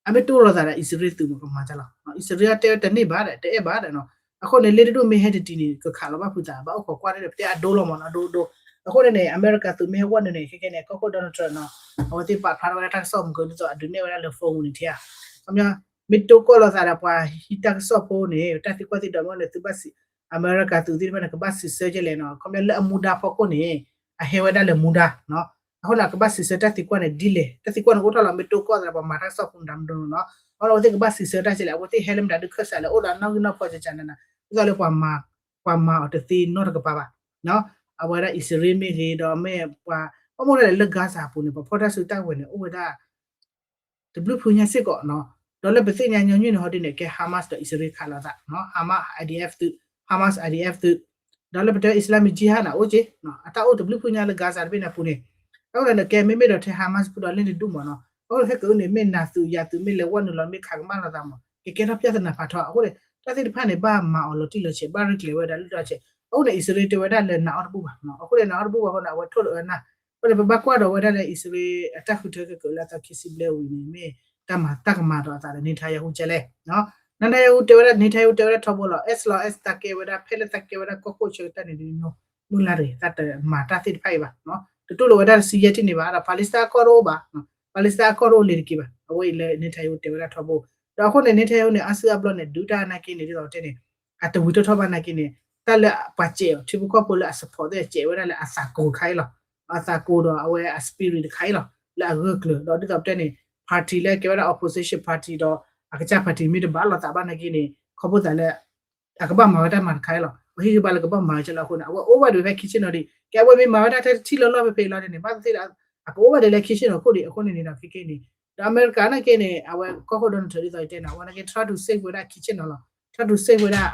အမ့ၢ်တအိၣ်လိာ်သးဒီးအံၣ်စရ့လးသုးမ့ၢ်ကမၤတၢ်လီၤ. အံၣ်စရ့လးတဲဝဲတန့ၢ်ဘၣ်ဒီး တအဲၣ်ဘၣ်ဒီးနီၤ. အဃိန့ၣ် လ့တဒိၣ်မ့ၢ်ဟဲတတံၤန့ၣ် ကခးလီၤဘၣ်ဖုးသး ဘၣ်အိၣ်ခိးကွၢ်တၢ်ဒီး ပတဲအဒိလီၤမ့ၢ်နီၤ အဒိဒိ. အဃိန့ၣ်န့ၣ် အမဲရကၤသုးမ့ၢ်ဟဲဝဲနုာ်န့ၣ် ခဲကဲန့ၣ် ကီၢ်ခိၣ် Donald Trump နီၤ အဝဲသ့ၣ်ပာ်ဖျါထီၣ်ဝဲဒၣ်တၢ်ကစီၣ်မုၢ်ကဒ်သိးအဒုးနဲၣ်ဝဲဒၣ်လၢ phone န့ၣ်ထံဧါ. ခီပညီ မ့ၢ်တိကီၢ်လိာ်သးဒီးပှၤဟံးတၢ်ကစီၣ်ဖိန့ၣ် တၢ်သံကွၢ်သံဒိးမ့ၢ်န့ၣ် သုဘၣ်စံး, အမဲရကၤသုးသ့ၣ်တဖၣ်န့ၣ် ကဘၣ်စံးဆၢကလဲၣ်နီၤ, ခီဖျိလၢအမူဒါဖီခိၣ်န့ၣ် အဟဲဝဲဒၣ်လၢမူဒါနီၤ, အဃိန့ၣ် ကဘၣ်စံးဆၢတၢ်သံကွၢ်န့ၣ်ဒ်လဲၣ်, တၢ်သံကွၢ်န့ၣ်အိၣ်ထီၣ်လီၤ မ့ၢ်တိကီၢ်သးဒီးပှၤမၤတၢ်ကစီၣ်ဖိမတၤမတၤနီၤ, အဃိန့ၣ် အဝဲသ့ၣ်ကဘၣ်စံးဆၢတၢ်ကလဲၣ်, အဝဲသ့ၣ်ဟဲလၢမတၤဒုးခၢၣ်စးလဲၣ်, အိၣ်ဒီးနီၣ်ဂံၢ်နီၣ်ဖီစကနနၤ, ဒ်သိးလၢ ပှၤမၤအီၤတသ့နီတကပၤဘၣ်. အဝဲဒၣ်အံၣ်စရ့လးမ့ၢ်ဂ့ၤ ဒီးမ့ၢ်ပှၤ ဘၣ်မနုၤလဲၣ်လၢ Gaza အပူၤန့ၣ် ပှၤဖီၣ်တၢ်စုတၢ်ဝဲၤန့ၣ် အိၣ်ဝဲဒၣ် တဘျုးဖုညါစ့ၢ်ကီးနီၤ, ဒီးလၢပသ့ၣ်ညါညီနုၢ်န့ၣ် ဟီဒ်န့ၣ် ကဲ Hamas ဒီးအံၣ်စရ့လးခးလိာ်သး, Hamas IDF သုး, Hamas IDF သုး, ဒီးလၢပတဲအံၣ်စလါမံၣ်ကၠံဟါန့ၣ် အိၣ်က့, အတၢ်အိၣ်တဘျုးဖုညါလၢ Gaza တဘ့ၣ်န့ၣ်အပူၤန့ၣ်, အဃိန့ၣ် ကဲမ့မ့ၢ်ဒီးထဲ Hamas ဖိဒီးလ့ၣ်န့ၣ်ဒူၣ်မးနီၤ, အဃိန့ၣ် ခဲကနံၣ်အံၤန့ၣ် မ့ၢ်နၤသုးယၤသုးမ့ၢ်လဲၤဝဲနုာ်လီၤ မ့ၢ်ခးကမၣ်လိာ်သးမး ကကဲထီၣ်ပြဿနာဖးထီ, အဃိန့ၣ် တၢ်သ့ၣ်တဖၣ်န့ၣ် ဘၣ်မၤအီၤလီၤတံၢ်လီၤဆဲး ဘၣ်ရဲၣ်ကျဲၤဝဲဒၣ်လၢတၢ်ဆဲး, အဃိန့ၣ် အံၣ်စရ့လးတဲဝဲဒၣ်လၢနၤအီၣ်တဘူၣ်ဘၣ်, အဃိန့ၣ် နၤအီၣ်တဘူၣ်ဘၣ်အဃိန့ၣ် အဝဲထိၣ်ဒီးအနၢ်, အဃိန့ၣ် ပဘၣ်ကွၢ်ဒီးဝဲဒၣ်လၢအံၣ်စရ့လးအတၢ်ဃုထၢကကၢးလၢအသီခံဆံဘျဲၣ်ဝံၤန့ၣ် မ့ၢ်တၢ်မၤတၢ်ကမၤဒီးအသးဒီး Netanyahu ကဲလဲၣ်, Netanyahu တဲဝဲဒၣ် Netanyahu တဲဝဲဒၣ်ထီဘိလီၤ, as long as သးကဲဝဲဒၣ် ဖဲလၢသးကဲဝဲဒၣ်ကီၢ်ခိၣ်ဆၢကတီၢ်န့ၣ် မုၢ်လၢ်တဂ့ၤ သးတမၤတၢ်သ့ၣ်တဖၣ်အံၤဘၣ်, တတူၢ်လိာ်ဝဲဒၣ်တဆံယဲၢ်ထံၣ်န့ၣ်ဘၣ်, ဒီး Palestine အကီၢ်တအိၣ်ဘၣ်, Palestine အကီၢ်တအိၣ်လၢၤတက့ၢ်ဘၣ်, အဝဲအံၤလၢ Netanyahu တဲဝဲဒၣ်ထီဘိ, ဒီးအဃိန့ၣ် Netanyahu န့ၣ် အါစုအါဘျီန့ၣ် ဒုးတၢ်နာ်က့န့ၣ် ဒ်သိးတဲန့ၣ် အတဝံၤထီၣ်ထီၣ်ဘၣ်နာ်က့န့ၣ် တၢ်လၢပှၤစဲးအီၤ ထံဖိကီၢ်ဖိလၢအ support သ့ၣ်စဲးဝဲဒၣ်လၢအသးကိၤတခါအံၤလီၤ, အသးကိၤဒီးအဝဲအ spirit တခါအံၤလီၤ, လၢအဂၢၢ်ကျၢၤ ဒီးဒ်သိးပတဲန့ၣ် party လၢကဲဝဲဒၣ် opposition party ဒီးအကစၢ် party မ့ၢ်တဘၣ်လိာ်သးဘၣ်နာ်က့န့ၣ် ခီဖျိသးလၢ အကဘၣ်မၤဝဲတၢ်မၤတခါအံၤလီၤ, ပှၤဟံၣ်ဂံၢ်ဘါလၢကဘၣ်မၤဝဲကဲလၢအဃိန့ၣ် အဝဲအိၣ်ဘၣ်ဒံးဖဲ kitchen နီၤဒံး, ကဲအဝဲမ့ၢ်မၤဝဲဒၣ်ထဲတထံၣ်လီၤလီၤဖဲဖဲအံၤလီၤန့ၣ် ဘၣ်သ့ၣ်သ့ၣ်ဒီး အကအိၣ်ဘၣ်ဒံးလၢ kitchen နီၤခိၣ်ဒံး, အဃိန့ၣ်န့ၣ်ဒီး ခဲကနံၣ်အံၤန့ၣ် ဒီးအမဲရကၤနာ်က့န့ၣ် အဝဲကီၢ်ခိၣ် Donald Trump ဒ်သိးယတဲန့ၣ် အဝဲနာ်က့ try to save ဝဲဒၣ် kitchen နီၤလီၤ, try to save ဝဲဒၣ်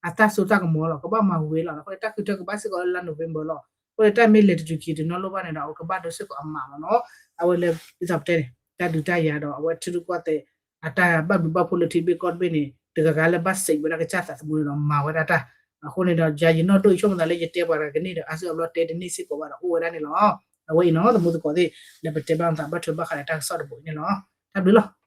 အတၢ်စိတၢ်ကမီၤလီၤ, ကဘၣ်မၤဝံၤလီၤ, အဃိန့ၣ် တၢ်ဃုထၢကဘၣ်စ့ၢ်ကီးလၢလါ November လီၤ, အဃိန့ၣ် တၢ်မ့ၢ်လဲၤတတုၤခံတနီၤလိၣ်ဘၣ်န့ၣ်ဒီး အဝဲကဘၣ်ဒိစ့ၢ်ကီးအမးလီၤနီၤ, အဝဲလၢဒ်သိးပတဲန့ၣ် တၢ်ဒုးတၢ်ယၤဒီး အဝဲထံရူၢ်ကီၢ်သဲး အတၢ်ဘၣ်ဘျုးဘၣ်ဖှိၣ်လၢထံဘ့ၣ်ကီၢ်တဘ့ၣ်န့ၣ် တဂၤဂၤလၢဘၣ်စံးဝဲဒၣ်ကစၢ်သးသမူန့ၣ်ဒီး မၤဝဲဒၣ်တၢ်, အဃိန့ၣ်ဒီး ယၤယနီၣ်ဒိၣ်ယဆိကမိၣ်သးလၢယတဲပှၤတဂၤကန့ၢ်ဒီး အါစုအါဘျီတဲတန့ၢ်စ့ၢ်ကီးဘၣ်ဒီး အိၣ်ဝဲဒၣ်န့ၣ်လီၤ, အဝဲအံၤနီၤ သမူသကိးသ့ၣ် လၢပတဲဘၣ်သးဘၣ်ထွဲဘၣ်ဃးဒီးတၢ်ကစီၣ်တဘိအံၤန့ၣ်လီၤ, တၢ်ဘျုးလီၤ.